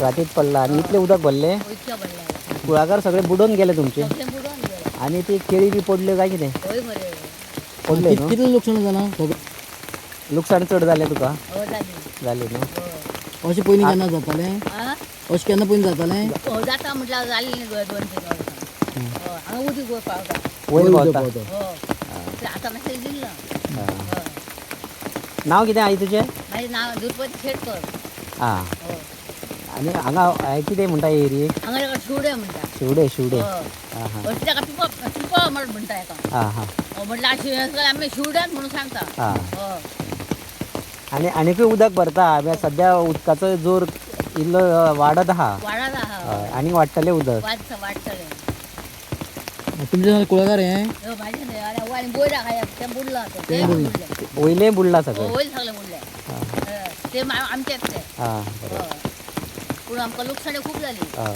रातीत पडला आणि इतले उदक भरले? इतकें भरलें. कुळागर सगळे बुडून गेले तुमचे? सगळें बुडोवन गेलें. आणि ती केळी बी पडल्यो काय कितें? हय मरे. पडले न्हू? कितलें लुकसाण जालां सगळें? लुकसाण चड जालें तुका? हय, जाली. जालें न्हू? हय. अशें पयलीं केन्ना जातालें? आं? अशें केन्ना पयलीं जातालें? हो, जाता म्हटल्यार जाली न्ही 2-3 वर्सां. हय, हांगा उदीक वयर पावता. वयर उदक पावता. पावता. हय, ते आतां मातशें जिरलां. हय. नांव कितें आई तुजें? म्हाजें नांव दुर्पती शेटकर. आं. हय. आनी हांगा हें कितें म्हणटा एरियेक? हांगा ताका शिवडे म्हणटा. शिवडे, शिवडे. हय. आं हां. अशें ताका पिपळ पिपळ म्हण म्हणटा हेका. आं हां. हय, म्हटल्यार आमी शिवड्यान म्हणून सांगता. आं. हय. आनी आनीकूय उदक भरता म्हळ्यार सद्या उदकाचो जोर इल्लो वाडत आहा. वाडत आहा. हय, आनी वाडटलें उदक. वाडटलें. तुमचें कुळागर हें? हय, म्हाजें न्हय. आनी आनी वयर आहा तें बुडलां आतां. तें बुडलें. वयलें बुडलां सगळें. वयर सगळें बुडलें. हय, ते आमचेच ते. आं, बरें. हय. पूण आमकां लुकसाणी खूब जाली. हय.